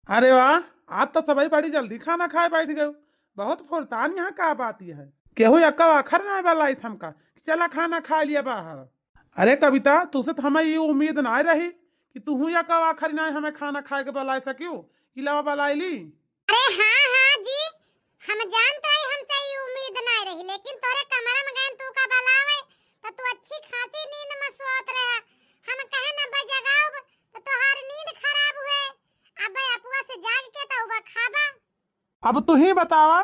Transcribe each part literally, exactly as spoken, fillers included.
अरे वाह, आज तो सबही बड़ी जल्दी खाना खाए बैठ गयो। बहुत फुर्तान यहाँ का बात यह है। केहू एक्को आखर नाहीं बलाइस हमका कि चला खाना खाए लिया बाहर। अरे कविता, तुसे तो हमें ये उम्मीद नाहीं रही कि तुहूँ एक्को आखर नाहीं हमें खाना खाए के बलाए सकियो कि लावा बलाए ली। अरे हाँ, हाँ जी, हम जानत हई, हमसे ई उम्मीद नाहीं रही, लेकिन तोरे कमरा में गएन तू का बलावे, तो तू अच्छी खासी नींद में सोत रहा। हम कहे न बजगाउब, तो तोहार नींद खराब हुए। अब अपुआ से जाग के तो उबा खाबा। अब तू ही बतावा,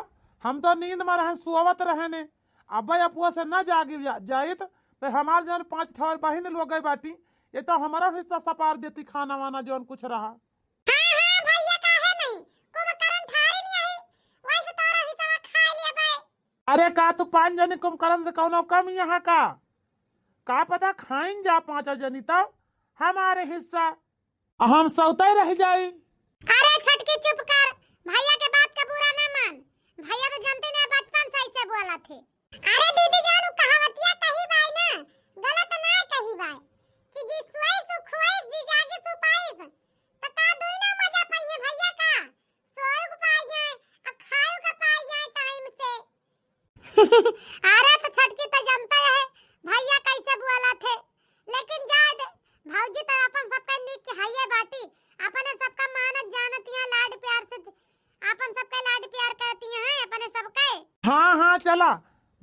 हम तो नींद में रहन, सोवत रहने। अब अपुआ से न जाग जा-, जाइत, तो हमार जौन पाँच ठौर बहिन लोग बाटी, ये तो हमारा हिस्सा सपार देती, खाना वाना जौन कुछ रहा। हाँ, हाँ, भैया, काहे नहीं? कुंभकर्ण ठारिन यही, वैसे तोरा हिस्सा खा लेबे। अरे, का तू पाँच जनी कुंभकर्ण से कौनो कम यहाँ का? का पता खाइन जा पाँच जनी तब हमारे हिस्सा, आ हम सौते रह जाई। अरे छोटकी, चुप कर, भैया के बात का बुरा ना मान। भैया तो जानते ना, बचपन से ऐसे बोला थे। अरे दीदी जान, उ कहावतिया कही बाय ना, गलत ना कही बाय कि "जी सोए सु खोए, जी जागे सु पाइस", तो का दुइनो मजा पाइए भैया का? सोए को पाई जाए, आ खाए का पाई जाए टाइम से। अरे तो छोटकी तो जानता है भैया कैसे बोला थे, लेकिन जाए दे, भौजी तो अपन सबका नीक के हइये बाटी, अपने सबका मानत जानत यहाँ, लाड प्यार से अपन सबके लाड प्यार करती हैं, अपने सबके। हाँ, हाँ, चला,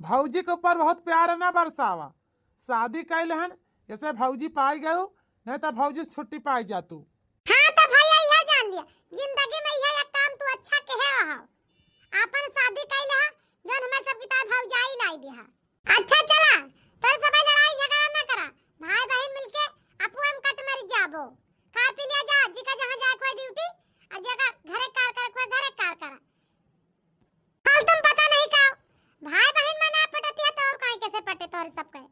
भौजी के ऊपर बहुत प्यार ना बरसावा। शादी कैल हन, जैसे भौजी पाई गयो, नहीं तो भौजी से छुट्टी पाई जा तू। हाँ, तो भैया, यह जान लिया, जिंदगी में यह एक काम तू अच्छा कहे हो, अपन शादी कैल हा, जौन हमारे सबकी तरह भौजाई लाई दिया। अच्छा चला, तोरे सबे लड़ाई झगड़ा ना करा, भाई बहिन मिलके अपुए में कट मर जाबो। खा पी लिया जा, जिका जहाँ जाए कोई ड्यूटी, और जेका घरे कार करे कोई घरे कार करा। फालतू में पता नहीं का, भाई बहिन में ना पटती है तो और काहे कैसे पटे तोरे सबके?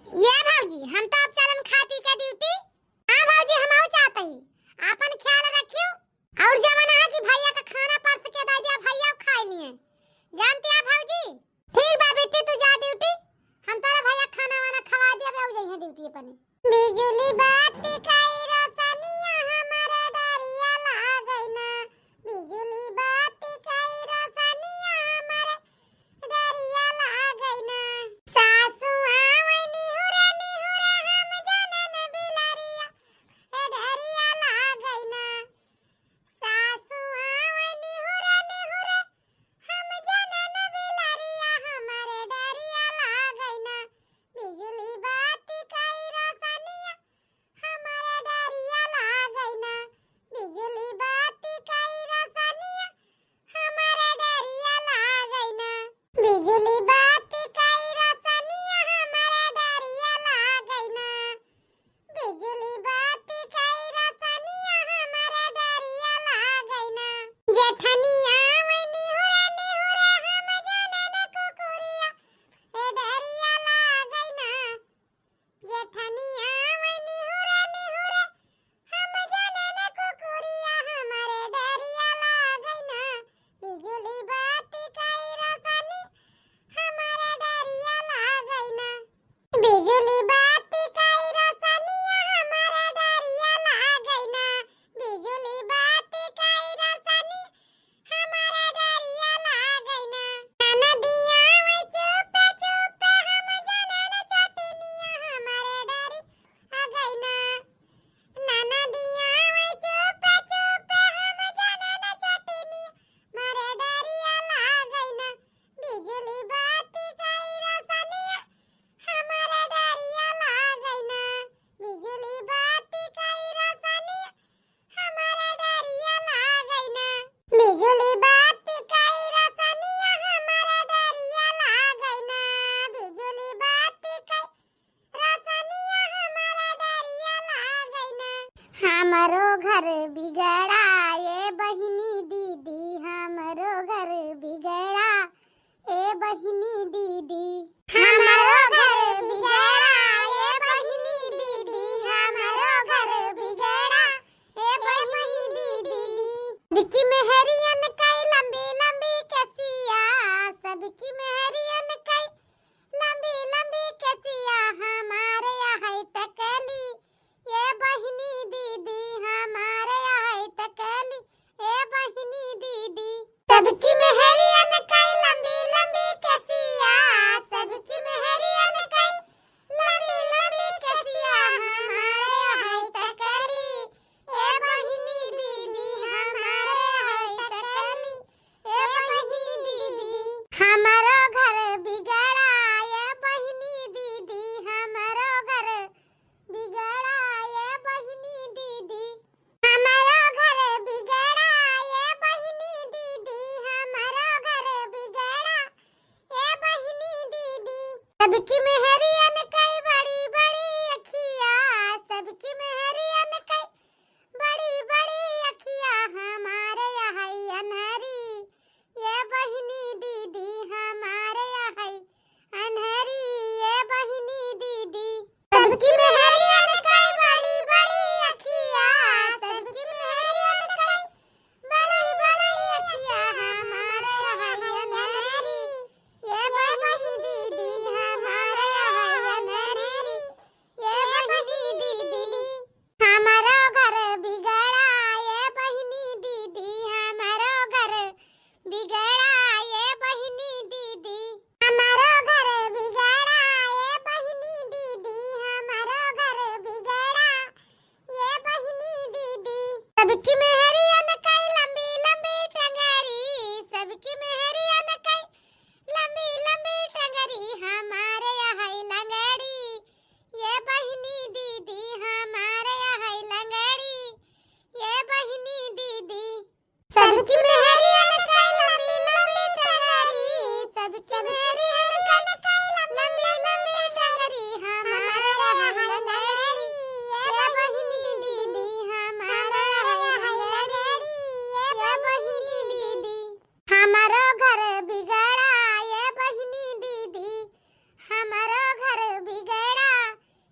ये भौजी, हम तो अब चलन खा पी के ड्यूटी। हाँ भौजी, हम आऊ चाहते ही, आपन ख्याल रखियो। और जवन है कि भैया का खाना परस के दे दिया, भैया खा लिए। जानती है भौजी, ठीक बा बेटी, तू जा ड्यूटी, हम तोरा भैया खाना वाना खवा दिया, अब जाइए ड्यूटी अपने। बिजुली बाती कई रोशनिया हमरे डरिया लागई ना, बिजुली बाती कई रोशनिया हमरे डरिया लागई ना। सासु आवै निहुरे निहुरे हम जनन बिलरिया, ए डरिया लागई ना। सासु आवै निहुरे निहुरे हम जनन बिलरिया, हमरे डरिया लागई ना। बिजुली बाती कई रोशनिया हमरे डरिया लागई ना, बिजुली बाती कई रोशनिया हमरे डरिया लागई ना। बिजुली बाती कई रोशनिया हमरे डरिया लागई ना, बिजुली बाती कई रोशनिया हमरे डरिया लागई ना। जेठनिया आवै निहुरे निहुरे हम जनन कुकुरिया, ए डरिया लागई ना। जेठनिया आवै निहुरे निहुरे हम जनन कुकुरिया, हमरे डरिया लागई ना। बिजुली बाती कई रोशनी हमरे डरिया लागई ना। बिजुली बाती कई रोशनिया हमरे डरिया लागई ना। बिजुली बाती कई रोशनी हमरे डरिया लागई ना। ननदिया आवै चुपे चुपे हम जनन चटनिया, हमरे डरिया लागई ना। ननदिया आवै चुपे चुपे हम जनन चटनिया, हमरे डरिया लागई ना। बिजुली बाती कई रोशनिया हमरे डरिया लागई ना। बिजुली बाती कई रोशनिया हमरे डरिया लागई ना। बिजुली बाती कई रोशनिया हमरे डरिया लागई ना। बिजुली बाती कई रोशनिया हमरे डरिया लागई ना। हमरो घर बिगड़ा ए बहिनी दीदी, हमरो घर बिगड़ा ए बहिनी दीदी। हमरो घर बिगड़ा ए बहिनी दीदी, हमरो घर बिगड़ा ए बहिनी दीदी। सबकी मेहरियन कई लंबी लंबी केसिया, सबकी मेहरियन कई लंबी लंबी केसिया, हमारे यहाँ टकली ए बहिनी दीदी, हमारे यहाँ सबकी मेहरियन कई बड़ी बड़ी अखिया, सबकी मेहरियन कई बड़ी बड़ी अखिया, हमारे यहाँ अन्हरी, ये बहिनी दीदी, हमारे यहाँ अन्हरी, ये बहिनी दीदी। सबकी मेहरियन कई बड़ी बड़ी अखिया, सबकी मेहरियन कई बड़ी बड़ी अखिया, हमारे यहाँ अन्हरी, ये बहिनी दीदी, हमारे यहाँ अन्हरी, ये बहिनी दीदी। हमारो घर बिगड़ा, ये बहिनी दीदी, हमारो घर बिगड़ा, ये बहिनी दीदी। हमारो घर बिगड़ा, ये बहिनी दीदी, हमारो घर बिगड़ा, ये बहिनी दीदी। सबकी मेहरियन कई लंबी लंबी टंगरी, सबकी मेहरियन कई लंबी लंबी टंगरी, हमारे यहाँ लंगड़ी, ये बहिनी दीदी, हमारे यहाँ लंगड़ी, ये बहिनी दीदी। सबकी मेहरियन कई लंबी लंबी टंगरी, सबकी मेहरियन कई लंबी लंबी टंगरी, हमारे यहाँ लंगड़ी, ये बहिनी दीदी, हमारे यहाँ लंगड़ी, ये बहिनी दीदी। हमारो घर बिगड़ा, ये बहिनी दीदी, हमारो घर बिगड़ा,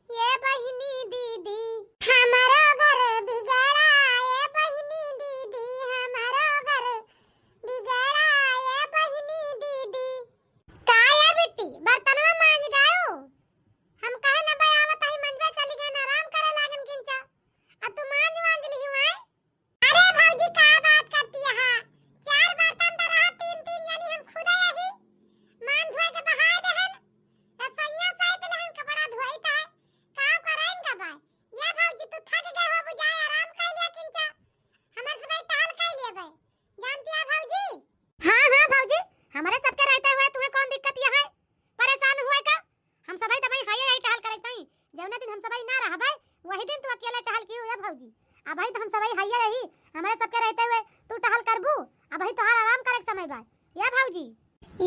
ये बहिनी दीदी। हमारो घर बिगड़ा, ये बहिनी दीदी, हमारो घर बिगड़ा, ये बहिनी दीदी। का या बिट्टी, बर्तनवा मांज जाओ। हम कहे न बे आवत ही, मंजवे चली गए, आराम करे लागन किंचा। आ तू मांज वांज लिही वाई। अरे भौजी, का बात करती है? चार बर्तन तो रहा, तीन तीन जनी हम खुदे यही मान धोए के बहाए देहन। रसोइया साइत लेहन, कपड़ा धोइत है। का करें का बाय? या भौजी, तू थक गए हो, बुझाए आराम कर लिया किंचा। हमर सबई टहल कर लिया बाय। जानती है भौजी? हाँ, हाँ भौजी, हमारे सबके रहते हुए तुम्हें कौन दिक्कत यह है? परेशान हुए का? हम सबई तबई हइये यही टहल करत हई। जौने दिन हम सबई ना रहबे, वही दिन तू अकेले टहल की हुए भौजी। अबही तो हम सबई हइये यही, हमारे सबके रहते हुए तू टहल करबू। अबही तोहार आराम करे के समय बा, ये भौजी।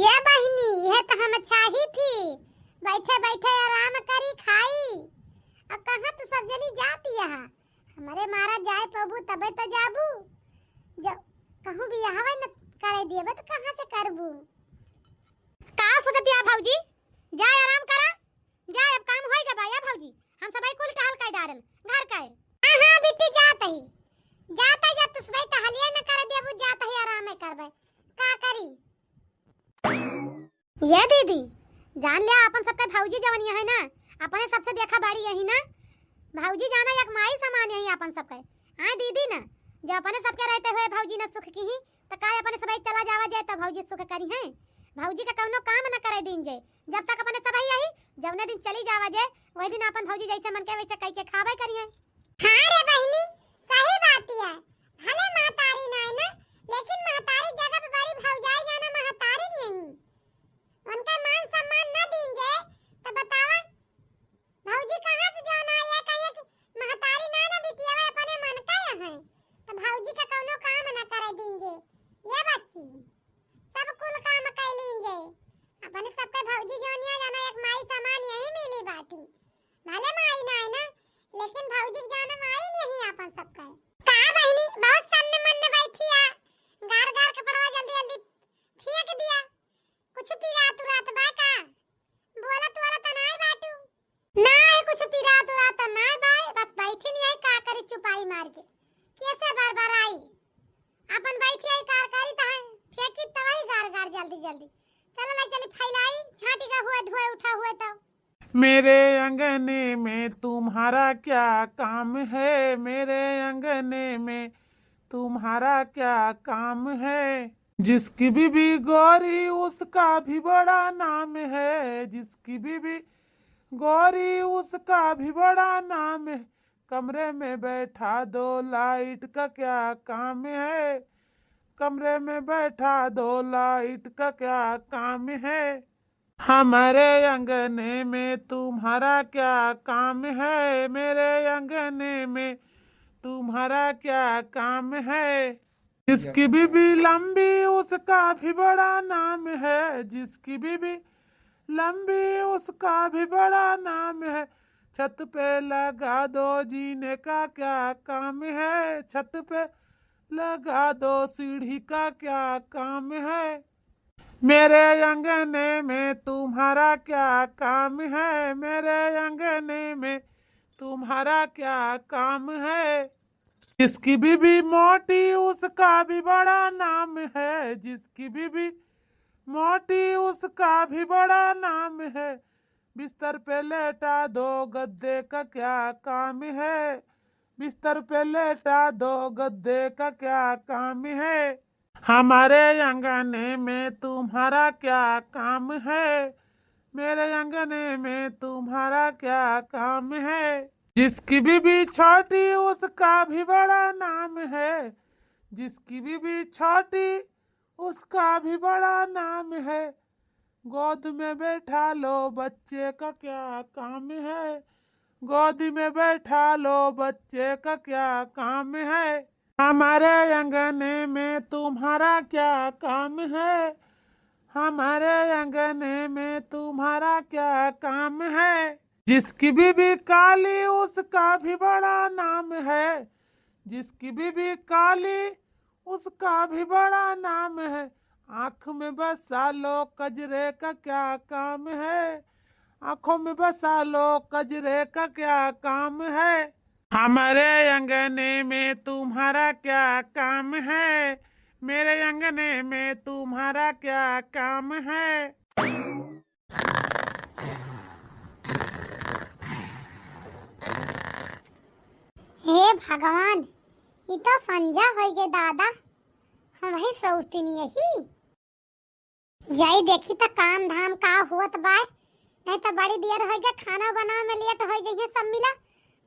ये बहिनी, ये तो हम चाही थी, बैठे बैठे आराम करी खाई। अब कहाँ तू सब जनी जाती यहाँ? हमरे मारा जाए पबू तबे तो जाबू। जब कहूँ बियाहवे न करे दियबे तो कहाँ से करबू? का सोचतिया भौजी? जाए आराम करा, जाए, अब काम होई गबा या भौजी, हम सबई कुल टहल कर डारल घर का। हाँ, हाँ, बिट्टी जात ही, जात ही, जब तू सबई टहलिए न करे देबू, जात ही आराम करबे, का करी? ये दीदी, जान लिया, अपन सबके भौजी जवन ये है ना, अपने सबसे देखा बड़ी यही ना। भौजी जाना एक माई समान यही अपन सबके। हाँ दीदी ना, जो अपने सबके रहते हुए भौजी न सुख की ही, तो का अपने सबई चला जावा जाए तो भौजी सुख करी हैं? भौजी का कौनो काम न करे दीन जाए, जब तक अपने सबई यही, जौने दिन चली जावा जाए, वही दिन अपन भौजी जैसे मन के वैसे कई के खावे करी हैं। हाँ रे बहिनी, सही बात है। भले महतारी ना है ना, लेकिन महतारी जगह पे बड़ी भौजाई जाना महतारी नहीं। उनका मान सम्मान ना दीन जे, तो बतावा, भौजी कहाँ से जाना है? ये कहिए कि महतारी ना ना बिटियावे अपने मन का है, तो भौजी का कौनो काम ना करे दीन जे। ये बच्ची, सब कुल काम कर लीन जे। अपने सबके भौजी जोनिया जाना एक माई समान यही मिली बाटी। भले माई ना है ना, लेकिन भौजी के जाना माई नहीं अपन सबका। का बहिनी, बहुत सन्न मन बैठी आ, गार गार कपड़वा जल्दी जल्दी फेंक दिया। कुछ पिरात उरात बा का? बोलत वाला तो नाय बाटू। नाय, कुछ पिरात उरात तो नाय बाय, बस बैठी नहीं है, का करी चुपाई मार के। कैसे बार बार आई? अपन बैठी आई, कार करी तहां, फेंकी तवई गार गार जल्दी जल्दी। चलो लाई चली फैलाई, छाटी का हुए धोए उठा हुए तो। मेरे अंगने में तुम्हारा क्या काम है, मेरे अंगने में तुम्हारा क्या काम है। जिसकी बीबी गौरी उसका भी बड़ा नाम है, जिसकी बीबी गौरी उसका भी बड़ा नाम है। कमरे में बैठा दो लाइट का क्या काम है, कमरे में बैठा दो लाइट का क्या काम है। हमारे अंगने में तुम्हारा क्या काम है, मेरे अंगने में तुम्हारा क्या काम है। जिसकी बीबी लंबी उसका भी बड़ा नाम है, जिसकी बीबी लंबी उसका भी बड़ा नाम है। छत पे लगा दो जीने का क्या काम है, छत पे लगा दो सीढ़ी का क्या काम है। मेरे अंगने में तुम्हारा क्या काम है, मेरे अंगने में तुम्हारा क्या काम है। जिसकी बीबी मोटी उसका भी बड़ा नाम है, जिसकी बीबी मोटी उसका भी बड़ा नाम है। बिस्तर पे लेटा दो गद्दे का क्या काम है, बिस्तर पे लेटा दो गद्दे का क्या काम है। हमारे अंगने में तुम्हारा क्या काम है, मेरे अंगने में तुम्हारा क्या काम है। जिसकी बीबी छोटी उसका भी बड़ा नाम है, जिसकी बीबी छोटी उसका भी बड़ा नाम है। गोद में बैठा लो बच्चे का क्या काम है, गोद में बैठा लो बच्चे का क्या काम है। हमारे अंगने में तुम्हारा क्या काम है, हमारे अंगने में तुम्हारा क्या काम है। जिसकी बीबी काली उसका भी बड़ा नाम है, जिसकी बीबी काली उसका भी बड़ा नाम है। आँख में बसा लो कजरे का क्या काम है, आँखों में बसा लो कजरे का क्या काम है। हमारे अंगने में तुम्हारा क्या काम है, मेरे अंगने में तुम्हारा क्या काम है। हे भगवान, ई तो संझा होइ गे दादा, हमही सौतिन यही। जाई देखी त काम धाम का होत बाय, नहीं त बड़ी देर होइ गे, खाना बनावे में लेट होइ जइहे सब मिला,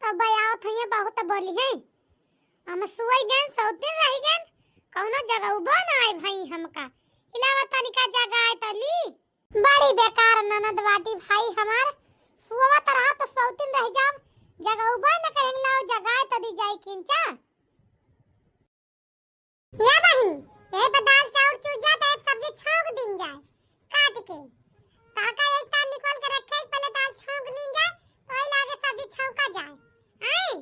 तब आवत होइहे बहुत बोलिहे। हम सोई गेन, सौतिन रहि गेन, कौनो जगउबो ना आए भाई हमका। हिलावा तनिका जगाए त ली। बड़ी बेकार ननद बाटी भाई हमार, सोवत रहा त सौतिन रहि जाब, जगउबो न करेन, लाओ जगाए त दी जाई किंचा। या बहिनी, यही पे दाल चाउर चूर जात है, सब्जी छौंक दीन जाए काट के। काका एक तार निकाल के रखे, पहले दाल छौंक लीन जाए, तो वही लागे सब्जी छौंका जाए। आए?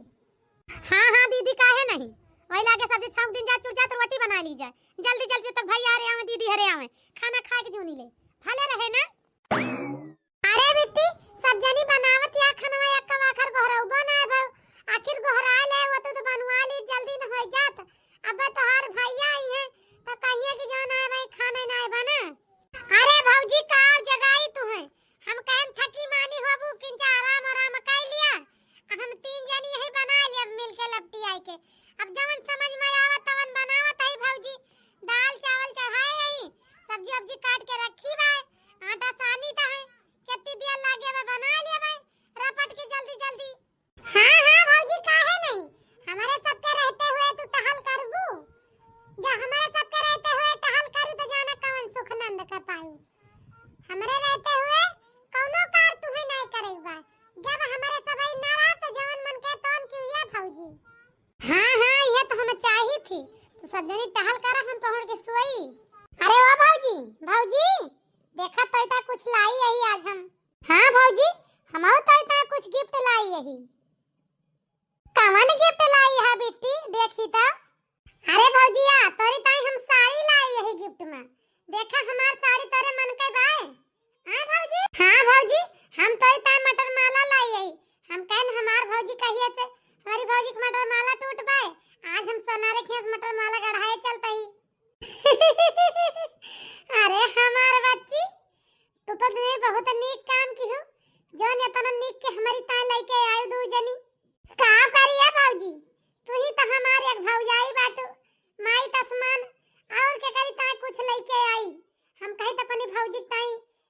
हाँ, हाँ दीदी, काहे नहीं? वही लागे सब्जी छौंक दीन जाए, चूर जात रोटी बना ली जाए। जल्दी, जल्दी तक भैया हरे आवे, दीदी हरे आवे, खाना खाए के जूनी ले। भले रहे ना? अरे बिट्टी, सब जनी बनावत या खनवा, एक्का आखर गोहरउबो ना है भाऊ। आखिर गोहराए ले, वो तो, तो बनवा ली, जल्दी न होइ जात। अब तोहार भैया आई है, तो कहिए कि जाना है भाई, खाना ना है बना। अरे भौजी, का जगाई तू है? हम कहन थकी मानी होबू, किंचा आराम आराम कर लिया। हम तीन जनी यही बना लिया मिल के लपटी आई के। अब जवन समझ में आवत तवन बनावत है भौजी। दाल चावल चढ़ाए है, सब्जी उब्जी काट के रखी बा, आटा सानी त है, केत्ती दिया लागे बा, बना लिया बा, रपट के जल्दी जल्दी। हाँ, हाँ भौजी, काहे नहीं? हमारे सबके रहते हुए तू टहल करबू? जब हमारे सबके रहते हुए टहल करू तो जाना कवन सुख नंद के पाई। हमरे रहते हुए कौनो कार तुहे नहीं करे बा। जब हमारे सबई ना रहा तो जवन मन के तवन किया भौजी। हाँ, हाँ, ये तो हम चाही थी। तो सब जनी टहल करा, हम पहुँच के सोई। अरे ओ भौजी, भौजी, देखा तो इतना कुछ लाई यही आज हम। हाँ भौजी, हम तो इतना कुछ गिफ्ट लाई यही। कवन गिफ्ट लाई है बिट्टी, देखी तो। अरे भौजिया, तोरी ताई हम साड़ी लाई यही गिफ्ट में। देखा हमार साड़ी तोरे मन के बाय। हाँ भौजी? हाँ भौजी, हम तोरी ताई मटर माला लाई यही। हम कहन हमार भौजी कहिए से हमारी भौजी के मटर माला टूट बाय। आज हम सोनारे खेस मटर माला गढ़ाए चलते ही। अरे हमार बच्ची, तू तो दुई बहुत नीक काम किहू, जौन एतना नीक के हमरी ताई लइके आयु दू जनी। का करिया भौजी, तू ही तो हमार एक भौजाई बाटू, माई तसमान, और के करी ताई कुछ लइके आई। हम कही त अपनी भौजी ताई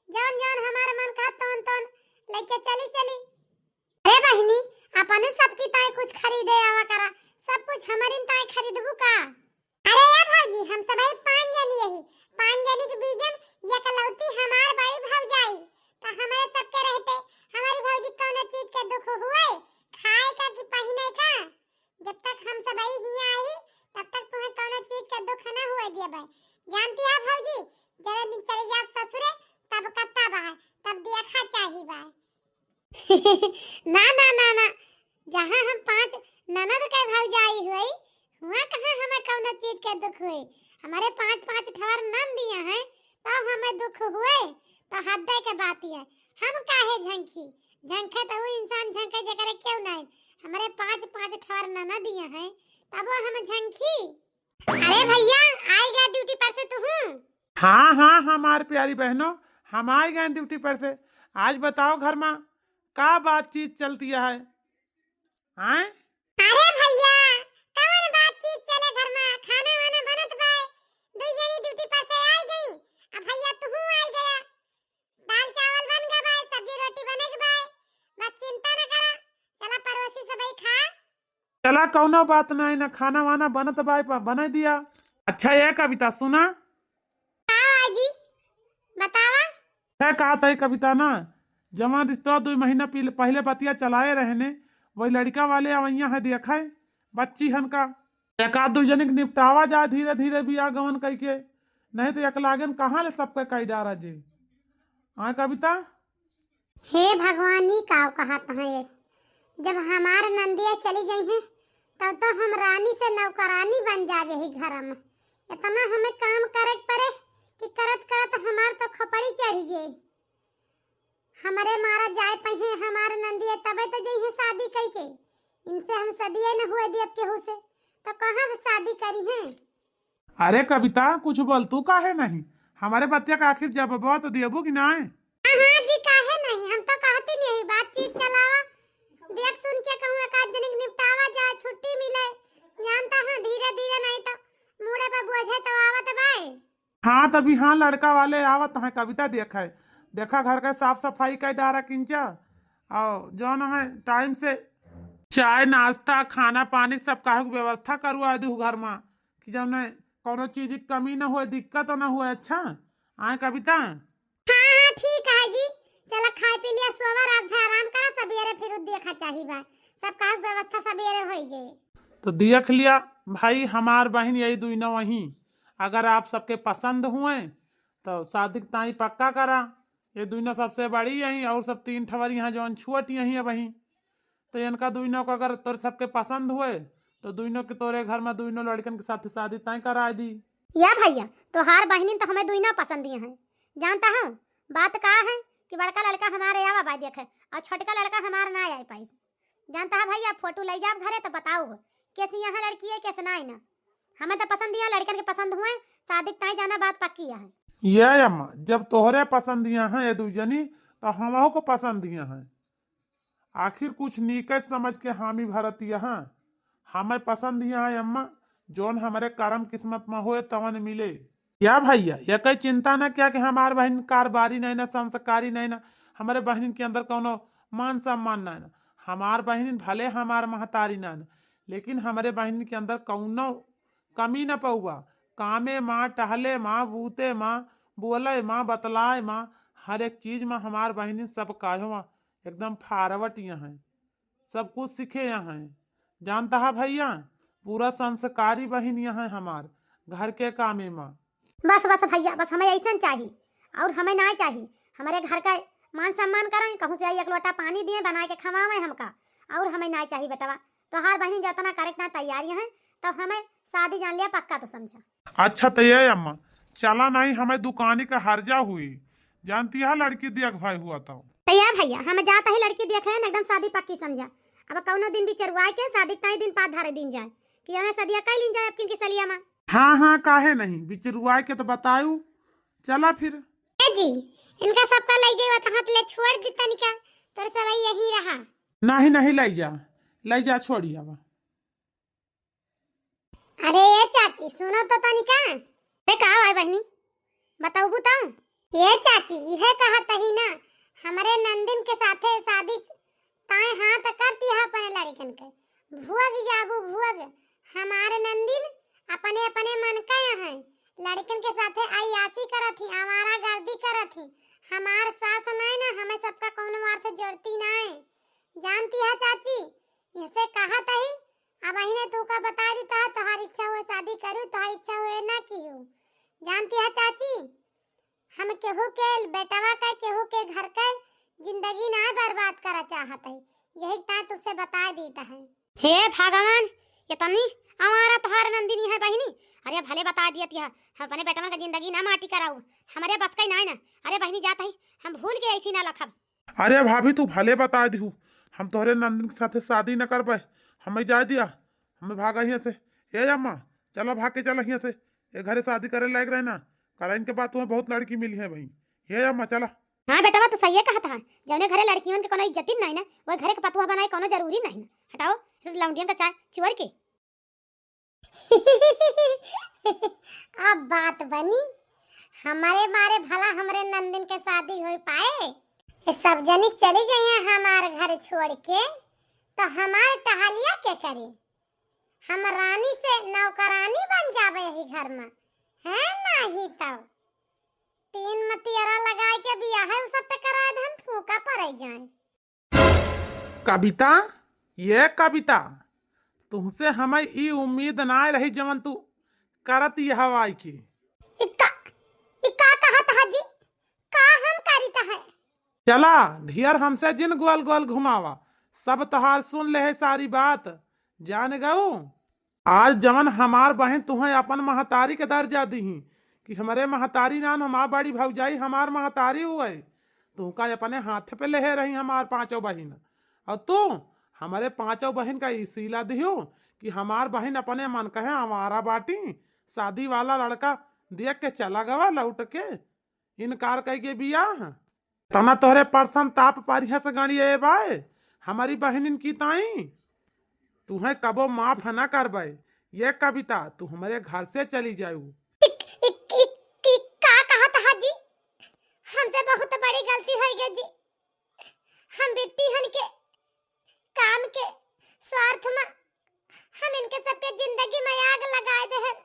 जौन जौन हमार मन का तौन तौन लइके चली चली। अरे बहिनी, अपने सबकी ताई कुछ खरीदे आवा करा, सब कुछ हमरिन ताई खरीदबू का? अरे या भौजी, हम सबही पाँच जनी यही, पाँच जनी के बीच में एकलौती हमार बड़ी भौजाई, तो हमारे सबके रहते हमारी भौजी कौनो चीज के दुख हुए, खाए का कि पहिने का? जब तक हम सबही हियाँ आई, तब तक तुम्हें कौनो चीज के दुख न हुए देबे। जानती है भौजी, जरा दिन चली जाब ससुरे, तब कत्ता बा है, तब देखा चाही बा। ना, ना, ना, ना, जहाँ हम पाँच ननद के भौजाई हुई, हुआँ कहाँ हमें कौनो चीज के दुख हुई? हमरे पाँच पाँच ठवर ननदिया हैं, तब हमें दुख हुए, तो हद्दे के बात ही है। हम काहे झंखी? झंखे तो उ इंसान झंखे जेकरे केहू नहीं। हमरे पाँच पाँच ठवर ननदिया हैं, तब वो हम झंखी। अरे भैया, आई गया ड्यूटी पर से तू हूँ? हाँ, हाँ, हमार प्यारी बहनों, हम आए गए ड्यूटी पर से। आज बताओ घर मा का बातचीत चलती है, हैं? अरे भैया, कवन बातचीत चले घर मा? खाना वाना बनत बाय, दुई जनी ड्यूटी पर से आई गई, अब भैया तू आई गया, दाल चावल बन गया बाय, सब्जी रोटी बने के बाय, बस चिंता न करा, चला पड़ोसी सब खा। चला, कौनो बात नहीं ना, खाना वाना बनत बाय, प-, बने दिया। अच्छा, ये कविता सुना। हाँ जी, बतावा। है कहा तई कविता ना, जवान रिश्ता दुई महीना पील-, पहिले बतिया चलाए रहने, वही लड़का वाले अवैया है, देखे बच्ची हन का, एक आध दुई जने के निपटावा जाए धीरे धीरे बियाह गवन कई के, नहीं तो एक लागन कहाँ ले सबके कई डारा जे। हाँ कविता। हे भगवान, ई काव कहत हैं? जब हमार नंदिया चली जइहें, तब तो हम रानी से नौकरानी बन जाबे ही घर में। इतना हमें काम करे के पड़े कि करत करत हमार तो खोपड़ी चढ़ जाए। हमरे मारा जाए पइहें हमार नंदिया, तबे तो जइहें शादी कई के। इनसे हम सदिये न हुए दियब केहू से, तो कहाँ से शादी करिहें? अरे कविता, कुछ बोल, तू काहे नहीं? हमारे बतिया का आखिर जवाब तो देबू कि नाय? हाँ, हाँ जी, काहे नहीं? हम तो कहती नहीं, बातचीत चलावा। देख सुन के कहूँ एक आध जने के निपटावा जाए, छुट्टी मिले। जानता है, धीरे धीरे नहीं तो मूड़े पर बोझे तो आवत बाय। हाँ, तभी हाँ, लड़का वाले आवत हैं, कविता देखे, देखा घर का साफ सफाई कर डारा किंचा, और जौन है टाइम से चाय नाश्ता खाना पानी सब काहे के व्यवस्था करवा दू घर मा, कि जौन है कौनो चीज की कमी न होए, दिक्कत न होए। अच्छा, आए कविता। हाँ, हाँ, ठीक है जी, चला खाए पी लिया, सोवा, रात भर आराम करा, सबेरे फिर देखा चाही बा, सब काहे के व्यवस्था सबेरे होई जाए। तो देख लिया भाई, हमार बहिन यही दुइनो वहीं, अगर आप सबके पसंद हुए तो शादी के ताई पक्का करा। ये दुइनो सबसे बड़ी यहीं और सब तीन ठवर यहाँ जौन छोट यहीं है वहीं। तो इनका दुइनो को अगर तोरे सबके पसंद हुए तो दुइनो के तोरे घर में दुइनो लड़कन के साथ शादी तय करा दी। या भैया, तोहार बहिनिन तो हमें दुइनो पसंद ही हैं। जानता हूँ बात का है कि बड़का लड़का हमारे आवा बा देखे और छोटका लड़का हमार ना आए पाई। जानता है भैया, फोटो ले जाब घरे तो बताओ कैसी यहाँ लड़की है, कैसे ना है ना। हमें तो पसंद यहाँ लड़कन के पसंद हुए, शादी के ताई जाना बात पक्की है। ये अम्मा, जब तोहरे पसंद यहाँ है ये दुई जनी तो हमहू को पसंद यहाँ है। आखिर कुछ नीके समझ के हामी भरत यहाँ। हमें पसंद यहाँ है अम्मा, जौन हमरे करम किस्मत में होए तवन मिले। या भैया, ये कोई चिंता ना किया कि हमार बहिन कारबारी नहीं ना, संस्कारी नहीं ना, हमारे बहिन के अंदर कौनो मान सम्मान नहीं ना। हमार बहिन भले हमार महतारी नहीं ना, लेकिन हमारे बहिन के अंदर कौनो कमी न पउबा। कामे मा, टहले मा, बूते मा, बोले मा, बतलाए मा, हर एक चीज मा हमार बहिन सब काहे मा एकदम फारवट यहाँ है, सब कुछ सीखे यहाँ है। जानता है भैया, पूरा संस्कारी बहिन यहाँ है हमार, घर के कामे मा। बस, बस भैया, बस हमें ऐसन चाही, और हमें ना चाही। हमारे घर का मान सम्मान करें, कहूँ से आई एक लोटा पानी दिए, बना के खवावे हमका, और हमें ना चाही बेटवा। तोहार बहिनी जतना करे के ना तैयारी है, तब हमें शादी जान लिया पक्का तो समझा। अच्छा तो ये अम्मा, चला नहीं, हमें दुकानी का हर्जा हुई, जानती है लड़की देख भाई हुआ तो। तो ये भैया, हम जाता ही लड़की देखे हैं, एकदम शादी पक्की समझा। अब कौनो दिन बिचरुआए के शादी ताई दिन पात धारे दिन जाए, कि उन्हें सदिया कई लीन जाए अब किनकी सलिया मा। हाँ, हाँ, काहे नहीं, बिचरुआए के तो बतायू। चला फिर। ए जी, इनका सबका ले जाए, वत हाथ ले छोड़ दी तनिका, तोरे सब यही रहा। नहीं, नहीं, ले जा, ले जा, छोड़ी आवा। अरे ए चाची, सुनो तो तनिका। अरे का है बहिनी, बताऊबू तो? ए चाची, इहे कहत ही ना, हमरे नंदिन के साथे शादी ताए हाँ त करती है अपने लड़कन के। भुअग जाबू भुअग, हमारे नंदिन अपने अपने मन का यहाँ लड़कन के साथे अय्यासी करत ही, आवारा गर्दी करत ही। हमार सास नाय ना, हमें सबका कौनो वार से जोड़ती नाय। जानती है चाची, इसे कहत ही, अब अहिने तू का बता दी, तोहार इच्छा हुए शादी करू, तोहार इच्छा हुए ना किहू। जानती है चाची, हम केहू के बेटवा के, केहू के घर के जिंदगी ना बर्बाद करा चाहत है, यही ताई तुझसे बताइ दीत है। हे भगवान, इतनी आवारा तोहार नंदिनी है बहिनी। अरे भले बताइ दियत है, हम अपने बेटवन का जिंदगी ना माटी कराऊ, हमरे बस का ही ना है ना। अरे बहिनी जात है, हम भूल के ऐसी ना लखब। अरे भाभी, तू भले बताइ दिहू, हम तोहरे नंदिन के साथे शादी न करबे। हमें जाए दिया, हमें भागा हियाँ से। ए अम्मा, चला भाग के चला हियाँ से। ए घरे शादी करे लायक रहे ना, करा इनके बाद तुम्हें बहुत लड़की मिली है भाई। ए अम्मा, चला। हाँ बेटवा, तू सही कहत हा, जौने घरे लड़कियन के कोनो इज्जत ही नहीं ना, वही घरे के पतुआ बनाए कोनो जरूरी नहीं ना। हटाओ इस लौंडियन का चाय चुअर के। अब बात बनी, हमरे मारे भला हमरे नंदिन के शादी हो पाए? ये सब जनी चली जाइए हमार घर छोड़ के, तो हमार टहलिया के करे? हम रानी से नौकरानी बन जाबे यही घर में, है नहीं तब तीन मतियरा लगाए के बियाह है, उ सब तो कराए दहन, फूका पड़े जाए। कविता, ये कविता, तुहसे हमें ई उम्मीद ना रही जवन तू करत यह आई की। ई का, ई का कहत हा जी? का हम करित है? चला, ढेर हमसे जिन गोल गोल घुमावा, सब तोहार सुन ले है सारी बात, जान गऊ। आज जवन हमार बहिन तुहें अपन महतारी के दर्जा दीही कि हमरे महतारी नान हमार बड़ी भौजाई हमार महतारी हुए, तुहका अपने हाथ पे लेहे रही हमार पांचों बहिन, और तू हमरे पांचों बहिन का ई सीला दिहू कि हमार बहिन अपने मन कहे आवारा बाटी, शादी वाला लड़का देख के चला गवा लौट के। इनकार कई के बियाह। तना तोहरे परसन ताप पारिया से गाड़ी ए बाय, हमारी बहिनिन की ताई, तुहें कबो माफ ना करबे। ये कविता, तू हमरे घर से चली जाऊ। इक, इक, इक, इक, का कहत हा जी? हमसे बहुत बड़ी गलती हो गई जी। हम बिट्टी हन के काम के स्वार्थ में हम इनके सबके जिंदगी में आग लगाए देहन।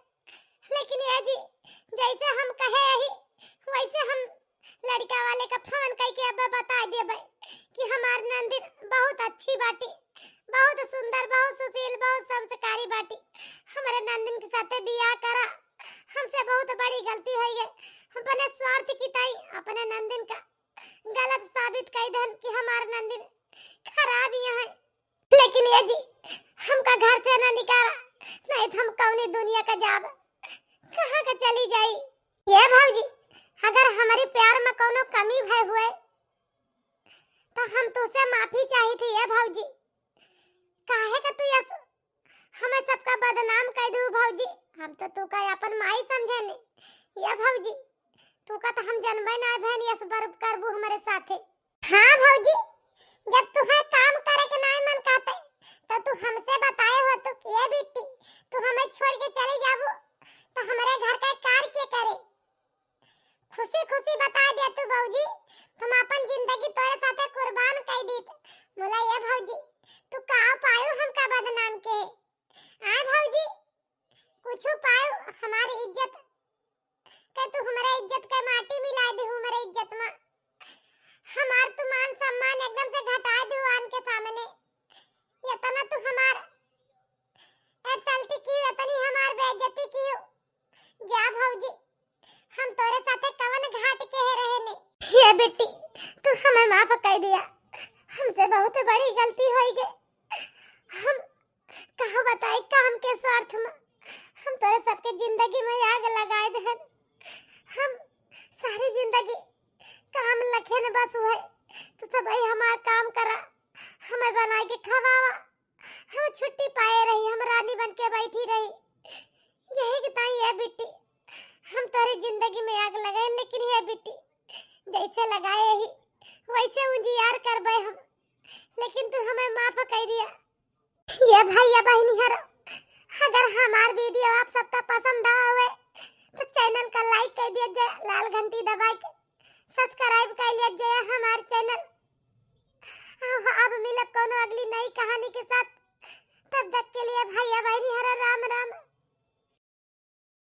लेकिन ये जी, जैसे हम कहे यही, वैसे हम लड़का वाले का फोन करके अब बता देबे कि हमार नंदिन बहुत अच्छी बाटी, बहुत सुंदर, बहुत सुशील, बहुत संस्कारी बाटी। हमारे नंदिन के साथे बियाह करा, हमसे बहुत बड़ी गलती हो गई। हम अपने स्वार्थ की ताई अपने नंदिन का गलत साबित कर देहन कि हमार नंदिन खराब ही है। लेकिन ये जी, हमका घर से ना निकाला, नहीं तो हम कौनी दुनिया का जाब, कहाँ का चली जाई। ये भौजी, अगर हमारी प्यार में कोनो कमी भय हुए, तो हम तुझसे माफी चाही थी। ये भौजी, काहे का तू यस हमें सबका बदनाम कर दू भौजी? हम तो तू का अपन माई समझे ने। ये भौजी, तू का तो हम जनबे ना बहन, यस बर करबू हमारे साथे। हाँ भौजी, जब तुहे काम करे के नाय मन कहते, तो तू हमसे बताए हो तो कि ये बिट्टी, तू हमें छोड़ के चली जाबू, तो हमारे घर का कार के करे? खुशी खुशी बता दे तू भौजी, हम अपन जिंदगी तोरे साथे कुर्बान कर दीत। बोला ये भौजी, तू का पायो हमका बदनाम के? आय भौजी, कुछ पायो हमारी इज्जत के, तू हमारे इज्जत के माटी मिला दे, हमारे इज्जत में हमार तू मान सम्मान एकदम से घटा दे आन के सामने। इतना तू हमार insult की, इतनी हमार बेइज्जती की। जा भौजी, हम तोरे साथे कवन घाट के है रहे ने। हे बेटी, तू हमें माफ कर दिया, हमसे बहुत बड़ी गलती हो गई। हम कहा बताई काम के स्वार्थ में हम तोरे सबके जिंदगी में आग लगाए देहन। हम सारी जिंदगी काम लखेन बस हुए, तो सब हमार काम करा, हमें बनाए के खवावा। हम छुट्टी पाए रही, हम रानी बन के बैठी रही। यही के ताई ये बिट्टी, हम तोरे जिंदगी में आग लगाए, लेकिन ये बिट्टी जैसे लगाए ही वैसे उजियार करबे हम, लेकिन तू हमें माफ कर दिया। ये भाई, ये बहिनी हर, अगर हमार video आप सब